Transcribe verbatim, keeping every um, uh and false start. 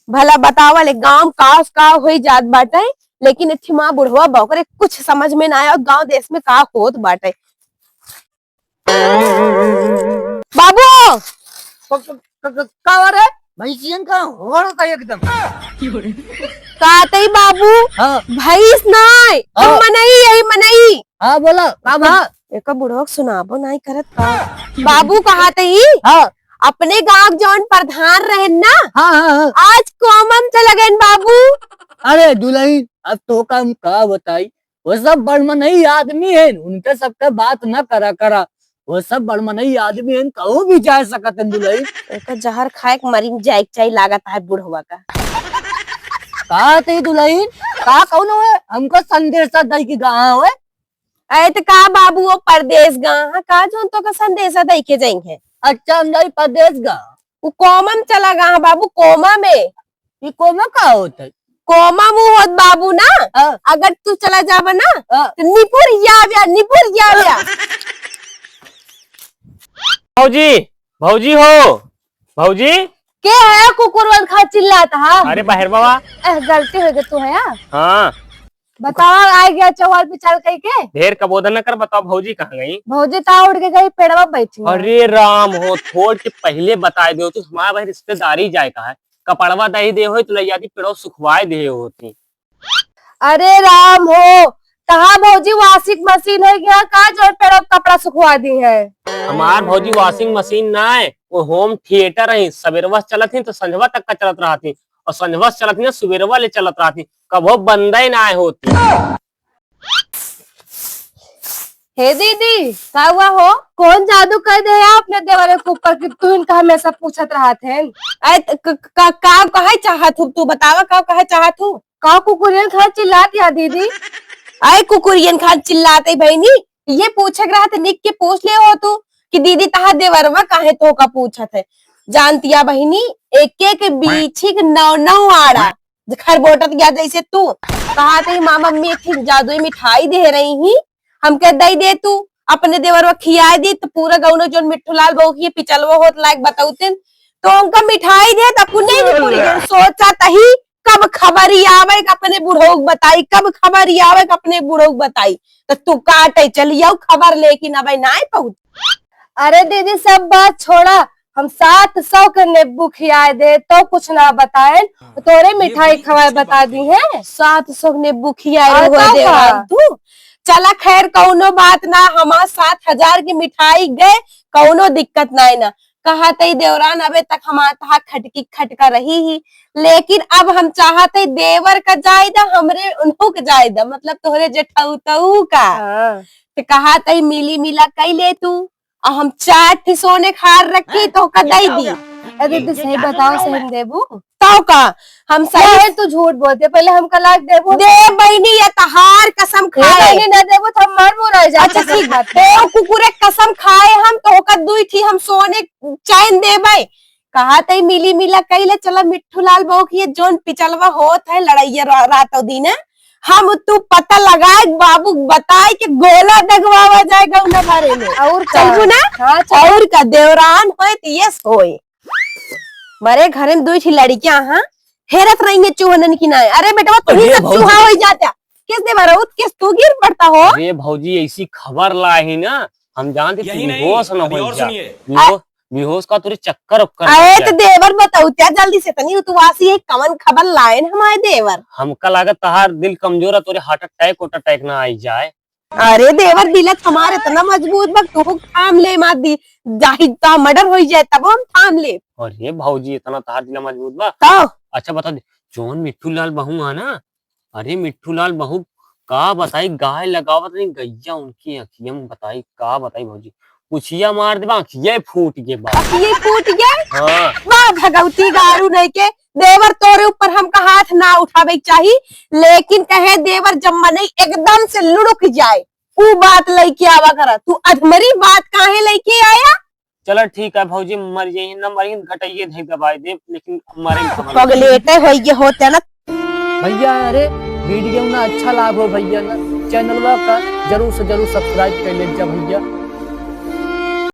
भला बतावा ले, गाँव का, का होई जात बाटे, लेकिन इथी माँ बुढ़वा बा, ओकरे कुछ समझ में ना आया, गाँव देश में का होत बाटे। बाबू! क-, क-, क-, क-, का हो रे? भैंसियन का होड़ का एकदम। का तई बाबू? हाँ। भैंस नाय, हाँ। मनई, यही मनई। हाँ, बोला, का बा? एका बुढ़वा के सुनाबो नाई करत का। बाबू कहा तई? हाँ। अपने गाँव के जौन प्रधान रहे ना, हाँ, हाँ, हाँ। आज कोमा में चला गए बाबू। अरे दुलहिन, अब तोहका हम का बताई, वो सब बड़मनई आदमी हैं, उनके सबके बात न करा करा। वो सब बड़मनई आदमी हैं, कहूँ भी जा सकत हैं दुलहिन। एका जहर खाए के मरी जाए के चाहिए लागत है बुढ़वा का। का तई दुलहिन, का कौन है हमको संदेशा दई के गवा है? अरे त का बाबू, वो परदेस गा ह का, जौन तोका संदेशा दई के जइहैं? अच्छा, हम जाई परदेस गा। वो कोमा में चला गा ह बाबू, कोमा में। ई कोमा का होत है? कोमा मुँह होत बाबू ना, हाँ। अगर तू चला जाबा ना, हाँ। त निपुर जाब्या, निपुर जाब्या। भौजी, भौजी हो, भौजी। के है कुकुरवन खा चिल्लात हा? अरे बहर बाबा। एह, गलती हो गई तू है यार। हाँ। बतावा, आ गया चौवाल पे चल कई के। ढेर कबोधन न कर, बताओ भौजी कहाँ गई? भौजी ता उड़ के गई, पेड़वा बैठी है। अरे राम हो, थोड़ के पहिले बताए देउ तू, हमार भाई रिश्तेदारी जाए का है, कपड़वा दही दे होई तो लइया दी, पेड़वा सुखवाए दे होती। अरे राम हो, तहा भौजी washing machine है क्या का, जो पेड़वा कपड़ा सुखवा दी है? हमार भौजी washing machine ना है, वो home theater है, सबेरवा से चलत ही तो संझवा तक का चलत रहत ही। और संझवा से चलत ही ना, सुबेरवा ले चलत रहत ही, कबो बंदे ना होती। हे दीदी, का हुआ हो? कौन जादू कर दे है अपने देवर के ऊपर कि तू इनका हमेशा पूछत रहत है? अरे त-, क-, क-, का कहे चाहत हूँ, तू बतावा, का कहे चाहत हूँ? का कुकुरियन खान चिल्लात या दीदी? अरे कुकुरियन खान चिल्लात है बहनी, ये पूछे के रहत निक के पूछ ले हो तू कि दीदी तहा देवरवा काहे तोहका पूछत है। जानतिया बहिनी, एक एक बीछी के नौ नौ आड़ा, खरबोटत गया जैसे तू। कहा थे माँ मम्मी एक ठे जादुई मिठाई दे रही ही, हमके दे दे तू, अपने देवरवा खियाए दी तो पूरा गौनो जोन मिट्ठू लाल बहू के पिचलवा होत लायक बतौतिन, तो उनका मिठाई दे तो अपने भी पूरी जोन सोचा तही कब खबरी आवे के अपने बुढ़ऊ के बताई, कब खबरी आवे के अपने बुढ़ऊ के बताई। तो तू काटे चली आओ खबर, लेकिन अबे नाय पहुँच। अरे दीदी, सब बात छोड़ा, हम सात सौ के नींबू खियाए दे तो कुछ ना बताएन, तोरे मिठाई खवाए बता दी है। सात सौ के नींबू खियाए और हो का देवान का? तू। चला खैर, कौनो बात ना, हमार सात हजार की मिठाई गए, कौनो दिक्कत नाय ना। कहा तई देवरान अबे तक हमार तहा खटकी खटका रही ही, लेकिन अब हम चाहत है देवर का जायदा, हमरे उन्हों के जायदा, मतलब तोहरे जेठऊ तऊ का। हाँ। तो कहा तई मिली मिला कई ले तू, और हम चार ठे सोने खार रखी तो का दई दी। अरे दीदी, सही बताओ, सही में देबू? तो का, हम सही। अरे तू झूठ बोलते, पहले हमका लाग देबू। दे बहनी, ये तहार कसम खाए। बहनी ना देबू तो हम मर मुराई जाए। अच्छा ठीक बात। तो कुकुरे कसम खाए हम तो का दुई ठी हम सोने चैन देबे। कहा तई मिली मिला कइले चला मिट्ठू लाल बहू की ये जोन पिचलवा होत है लड़ाइया रा-, रातों दिन है। हम तू पता लगाए बाबू बताए कि गोला दगवावा जाए गौना घरे में। और का? चलबू ना? हाँ, चल। और का देवरान होए तो ये सोए। मरे घरे में दुई ठी लड़कियां हाँ हेरत रही है चूहनन की नाय। अरे बेटवा तू ही अरे सब भौजी। चूहा हो जाता। किस दे मारा उत किस तू गिर पड़ता हो? अरे भौजी ऐसी खबर लाई ही ना हम जानते यही नहीं, बेहोश न अभी हो और जा। सुनिए। बेहोश बेहोश का तोरे चक्कर उक्कर अरे लग तो जाए। देवर बताऊ त्या जल्दी से तनी उतवासी है कवन खबर लाइन हमारे देवर। हमका लागत तहार दिल कमजोर है तोरे heart attack उट attack ना आई जाए। अरे देवर दिलत हमारे इतना मजबूत बा तू थाम ले मार दी जाहि ता murder होई जाए तब हम थाम ले। अरे भौजी इतना तहार दिल मजबूत बा। तो अच्छा बता दे जोन मिट्ठू लाल बहू है ना अरे मिट्ठू लाल बहू का बताई गाय लगावत नहीं गैया उनकी अखिया में बताई का बताई भौजी पुछिया मार देबा अखिया फूट गए बा। अखिया फूट गए। हाँ। वाह भगवती गारू नहीं के देवर तोरे ऊपर हमका हाथ ना उठावे के चाही लेकिन कहे देवर जब मनई एकदम से लुढ़क जाए ऊ बात लेके आवा करा तू अधमरी बात काहे लेके आया। चला ठीक है भौजी मर जाइए ना मरिए घटाइए धई दबाई दे लेकिन मरे पगलेटे होइए होते ना। भैया अरे वीडियो ना अच्छा लागो भैया ना चैनलवा का जरूर से जरूर subscribe कर ले जा भैया।